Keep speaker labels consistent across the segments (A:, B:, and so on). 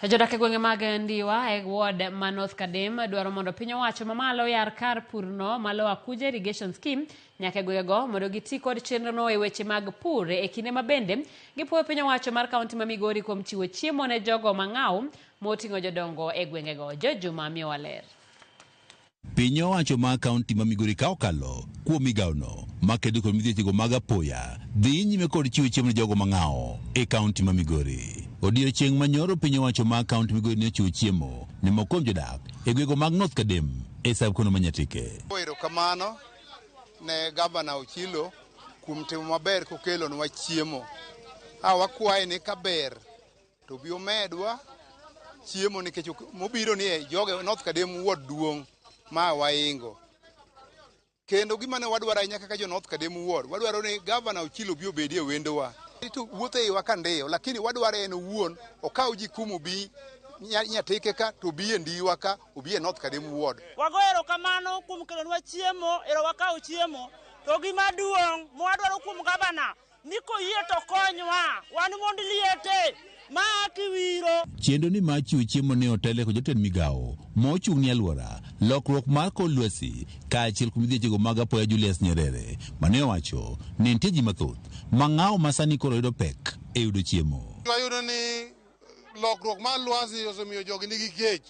A: To jodak e gwenge mag Ndiwa e ward ma North Kadem dwaro mondo piny owacho mamalo oyar kar purno ma Lower Kuja Irrigation Scheme nyaka e gwengego mondo giti kod chenrono e weche mag pur e kinde ma bende gipuoyo piny owacho mar kaunti ma Migori kuom chiwo chiemo ne jogo mang'aw moting'o jodongo e gwengego. George Juma miyowa ler.
B: Piny owacho ma kaunti ma Migori ka okalo kuom migawono makedo kod midhiechego mag apoya dhi nyime kod chiwo chiemo ne jogo mang'awo e kaunti ma Migori. Odiechieng' manyoro piny owacho ma kaunti Migori ne ochiwo chiemo ne moko kuom jodak e gwego mag North Kadem e sub-kono ma Nyatike.
C: Erokamano ne gavana Ochilo kuom timo maber kokelonwa chiemo. A wakwaye ni kaber to bi omedwa chiemo nikech mobiro ni e joge North Kadem ward duong' ma waingo. Kendo gima ne wadwaro ahinya kaka jo North Kadem ward, wadwaro ni gavana Ochilo obi obedie wendowa. To wuotho e iwa ka ndiyo, lakini wadwaro en owuon okaw ji kuma obi Nyatike ka to obi e Ndiwa ka obi e North Kadem ward.
D: Wago erokamano kuom kelonwa chiemo, ero wakawo chiemo. To gima duong' mwadwaro kuom gavana ni koyie to konywa, wan mond liete ma kiwiro.
B: Chenro ni mar chiwo chiemo ne otele kod jatend migawo mochung' ne alwora, lokruok mar kor lwasi kaachiel kod midhiechego mag apoya Julius Nyerere mane owacho ni nitie ji mathoth mang'awo ma sani koro yudo pek e yudo chiemo.
E: Wayudo ni lokruok mar lwasi osemiyo jogi nigi kech.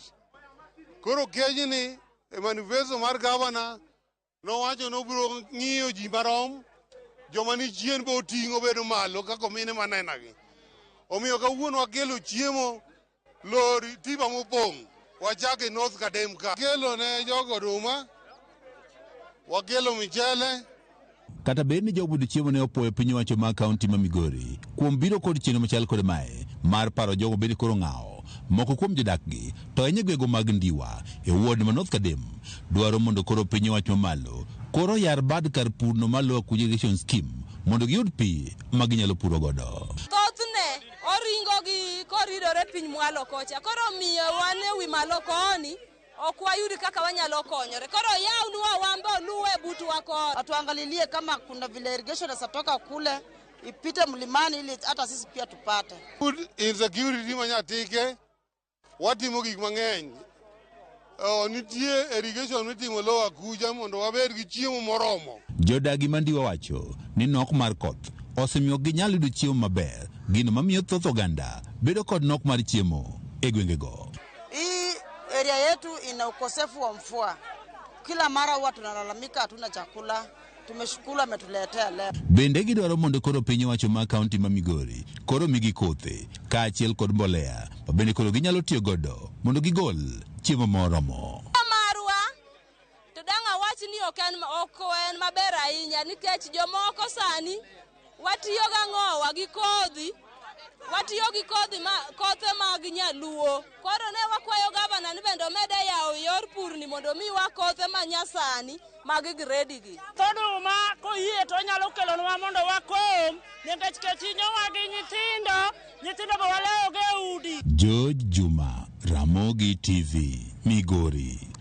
E: Koro kechni e manifesto mar gavana nowacho nobiro ng'iyo ji marom, joma ni chien be oting'o bedo malo kaka mine manenagi. Omiyo kawuono wakelo chiemo lori tiba mopong' wachako e North Kadem ka. Wakelo ne jogo oduma, wakelo michele.
B: Kata bed ni jogo yudo chiemo ne opuoyo piny owacho ma kaunti ma Migori kuom biro kod chenro machal kod mae mar paro jogo bende koro ng'awo moko kuom jodakgi to ahinya gwego mag Ndiwa e ward ma North Kadem dwaro mondo koro piny owacho mamalo koro yar bad kar purno mar Lower Kuja Irrigation Scheme mondo giyud pi ma ginyalo puro godo.
F: Thothne oringo gi koridore piny mwalo kocha, koro miyo wan e wi malo koni ok wayud kaka wanyalo konyore. Koro yawnwa wambe oluwe butwa koni.
G: Atuangalilie kama kuna vile irrigation inatoka kule ipite mlimani ili hata sisi pia tupate.
E: Food insecurity ma Nyatike watimo gik mang'eny. Nitie irrigation mitimo Lower Kuja mondo wabed gi chiemo moromo.
B: Jodagi ma Ndiwa wacho ni nok mar koth osemiyo ok ginyal yudo chiemo maber, gino mamiyo thoth oganda bedo kod nok mar chiemo e gwengego.
G: Hii area yetu ina ukosefu wa mvua. Kila mara huwa tunalalamika hatuna chakula. Tumeshukuru ametuletea leo.
B: Bende gidwaro mondo koro piny owacho ma kaunti ma Migori koro migi kothe kaachiel kod mbolea ma bende koro ginyalo tiyo godo mondo gigol chiemo moromo.
F: Marwa to dang' awach ni ok en maber ahinya nikech jomoko sani watiyo gang'owa gi kodhi, watiyo gi kodhi ma kothe mag nyaluo. Koro ne wakwayo gavana ni bende omede yawo yor purni mondo omiwa kothe ma nyasani mag gredi gi.
D: Oduma koyie to onyalo kelonwa mondo wakom nikech kech hinyowa gi nyithindo, nyithindo be walewogo e udi.
B: George Juma, Ramogi TV, Migori.